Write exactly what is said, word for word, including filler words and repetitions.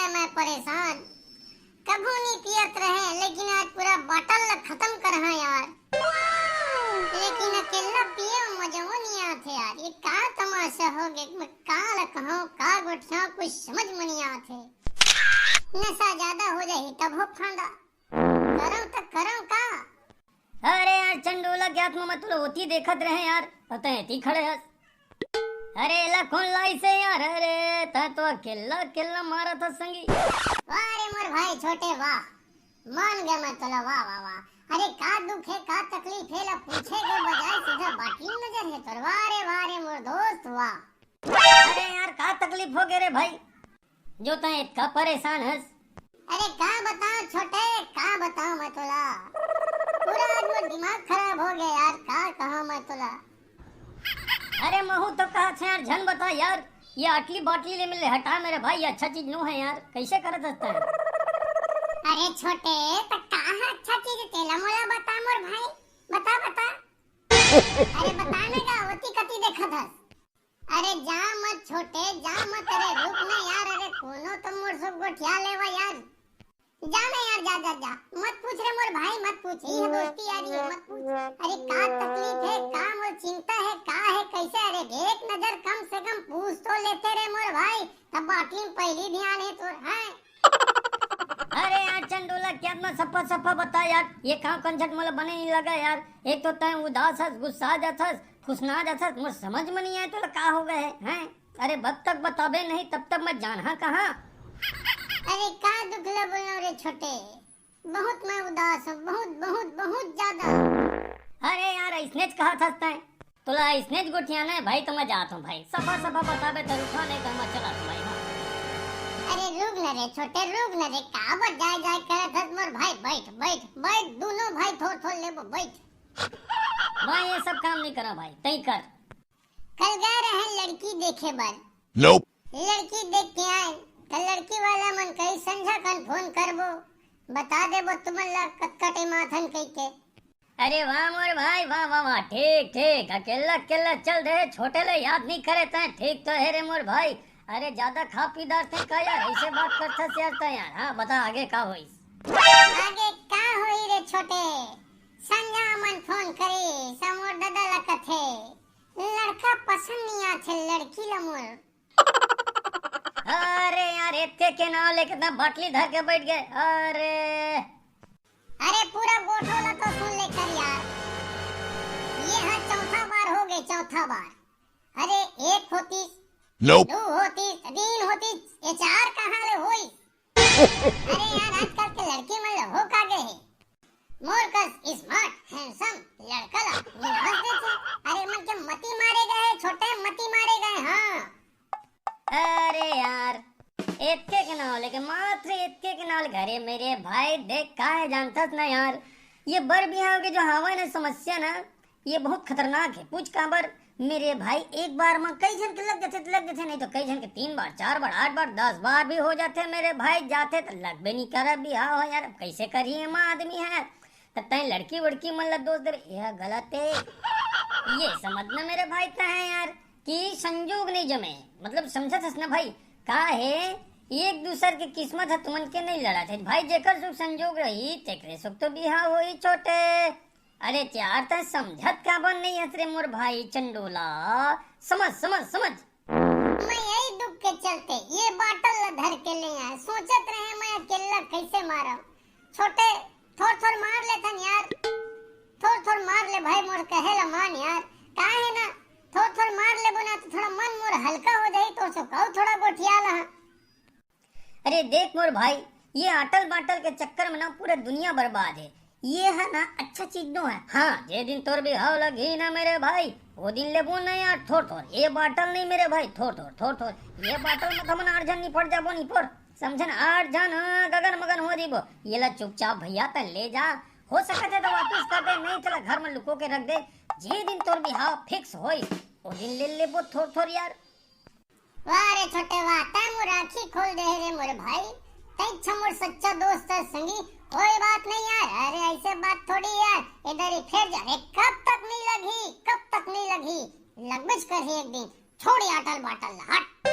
मैं परेशान। कभू नहीं पियत रहे, लेकिन आज पूरा बॉटल ला खत्म करहा यार। लेकिन अकेला पिए में मजा नहीं आथे यार। ये का तमाशा हो गए? मैं का ला कहूं, का गोठियां, कुछ समझ में नहीं आथे। नशा ज्यादा हो जाही तब हो फांदा। करंव त करंव का? अरे यार चंडोला, क्या तुम मैं तुला ओती देखत रहे यार, अउ तैं एती खड़े हस। अरे एला कौन लाइसे यार? अरे तैं तो अकेला अकेला मारत हस संगी। वाह रे मोर भाई छोटे, वाह, मान गया मैं तोला, वाह वाह वाह। अरे का दुख है, का तकलीफ है, ला पूछे के बजाय सीधा बाटली नजर है तोर। वाह रे वाह रे मोर दोस्त, वाह। अरे यार का तकलीफ हो गए रे भाई, जो तैं इतना परेशान हस? अरे का बताओ छोटे, का बताओ मैं तोला, पूरा आज मोर दिमाग खराब हो गया यार, का कहूं मैं तोला। अरे महू तो कहा थे यार, झन बता यार, ये अटली बाटली ले मिले हटा मेरे भाई, ये अच्छा चीज नो है यार, कैसे करत हस तैं? अरे छोटे, त का है अच्छा चीज, तेला मोला बता मोर भाई, बता बता। अरे बता ना का, ओती कती देखत हस? अरे जा मत छोटे, जा मत, अरे रुक ना यार, अरे कोनो तो मोर सुख गोठिया लेवा यार। जा ना यार, जा, जा, जा, मत पूछ रे मोर भाई, मत पूछ, ये दोस्ती यारी है, मत पूछ। अरे का तकलीफ है, का मोर चिंता है, का है, कैसे? अरे एक नजर कम से कम पूछ तो लेते रे मोर भाई, तब बाटली में पहली ध्यान है तोर, हैं? अरे यार चंडोला, क्या मैं सफा सफा बता यार, ये का कंझट मोला बने नहीं लगा यार। एक तो तैं उदास हस, गुस्सा जात हस, फुसना जात हस, मोर समझ में नहीं आए तोला का हो गए है, हैं? अरे जब तक बताबे नहीं तब तक मैं जानहा कहाँ? अरे का दुख ला बोलूं रे छोटे, बहुत मैं उदास हूँ, बहुत बहुत बहुत ज्यादा। अरे यार ऐसने च कहत हस तैं, तोला ऐसने च गोठियाना है भाई, तो मैं जात हूँ भाई, सफा सफा बताबे त रुकहा नहीं तो मैं चलत हूँ भाई, हाँ। अरे रुक न रे छोटे, रुक न रे, का बर जाए जाए करत हस मोर भाई, बैठ बैठ बैठ, दोनों भाई थोर थोर लेबो, बैठ। मैं ये सब काम नहीं करा भाई, तैं कर। कल गए रहे लड़की देखे बर। Nope। लड़की देख के आए, त लड़की वाला मन कही संझा कन फोन करबो, बता देबो तुमन ला कतका टाइम आथन कहिके। अरे वाह मोर भाई, वाह वाह वाह, ठीक ठीक, अकेला अकेला चल दे, छोटे ले याद नहीं करे तैं, ठीक तो है रे मोर भाई। अरे ज्यादा खा पी डारथे का यार, ऐसे बात करथस यार तैं यार। हाँ बता आगे का होइस? आगे का होई रे छोटे, संझा मन फोन करिस, मोर ददा ला कथे लड़का पसंद नहीं आथे लड़की ला मोर। अरे यार, एतके के नाव लेके इतना बाटली धर के बैठ गए। अरे, अरे पूरा गोठो ला तो सुन ले कर यार, ये हाँ चौथा बार हो गए, चौथा बार। अरे एक होतिस, Nope। दो होतिस, तीन होतिस, ये चार कहाँ ले होई? अरे यार, आजकल के लड़की मन ला हो का गए हे? मोर कस smart, handsome लड़का ला निराश देथे। अरे मन के मती मारे गए हे छोटे, मती मारे गए, हाँ। अरे यार, एतके के नाव लेके, मात्र एतके के नाव लेके, अरे मेरे भाई देख का है जानथस ना यार, ये बर बिहाव के जो हवा है ना समस्या ना, ये बहुत खतरनाक है। पूछ काबर मेरे भाई, एक बार म कई झन के लग जाथे त लग जाथे, नहीं तो कई झन के तीन बार, चार बार, आठ बार, दस बार भी हो जाथे मेरे भाई, जाथे त लगबे नहीं करे बिहाव हो यार। अब कैसे करिए माँ आदमी है, तब तैं लड़की वड़की मन ला दोष देबे, यह गलत है। ये समझना मेरे भाई तैं है यार कि संजोग नहीं जमे, मतलब समझत हस ना भाई, का है एक दूसर के किस्मत ह तुमन के नहीं लड़त है भाई, जेकर सुख संजोग रही तेकरे सुख तो बिहाव होई छोटे। अरे यार, तैं समझत काबर नहीं हस रे मोर भाई चंडोला? समझ, समझ, समझ। मैं यही दुख के चलते ये बाटल ला धर के ले आए। सोचत रहे मैं अकेला कैसे मारव। छोटे, थोर थोर मार लेथन यार। थोर थोर मार ले भाई, मोर कहे ला मान यार। का है ना, थोर थोर मार लेबो ना तो थोड़ा मन मोर हल्का हो जाही, तो सो कहू थोड़ा गोठिया ला। अरे देख मोर भाई, ये आटल बाटल के चक्कर में ना पूरा दुनिया बर्बाद है। ये है ना अच्छा चीज नो है। हाँ, जे दिन तोर बिहाव लगही ना मेरे भाई, वो दिन लेबो ना यार थोर थोर। ये बाटल नहीं मेरे भाई, थोर थोर, थोर थोर। ये बाटल में तो हमन आठ झन निपट जाबो, निपट। समझन, आठ झन, हाँ, गगन मगन हो जीबो। ये ला चुपचाप भैया तैं ले जा। हो सकत है तो वापिस कर दे, नहीं तो ला घर में लुको के रख दे। जे दिन तोर बिहाव fix होई, वो दिन ले लेबो थोर थोर यार। वाह रे छोटे वाह, तैं मोर आँखी खोल दे रे मोर भाई, तैं छ मोर सच्चा दोस्त है संगी। कोई बात नहीं यार, अरे ऐसे बात थोड़ी यार, इधर ही फेर जा रे। कब तक नहीं लगही, कब तक नहीं लगही, लगबेच करही एक दिन। छोड़ ये आटल बाटल ला, हट।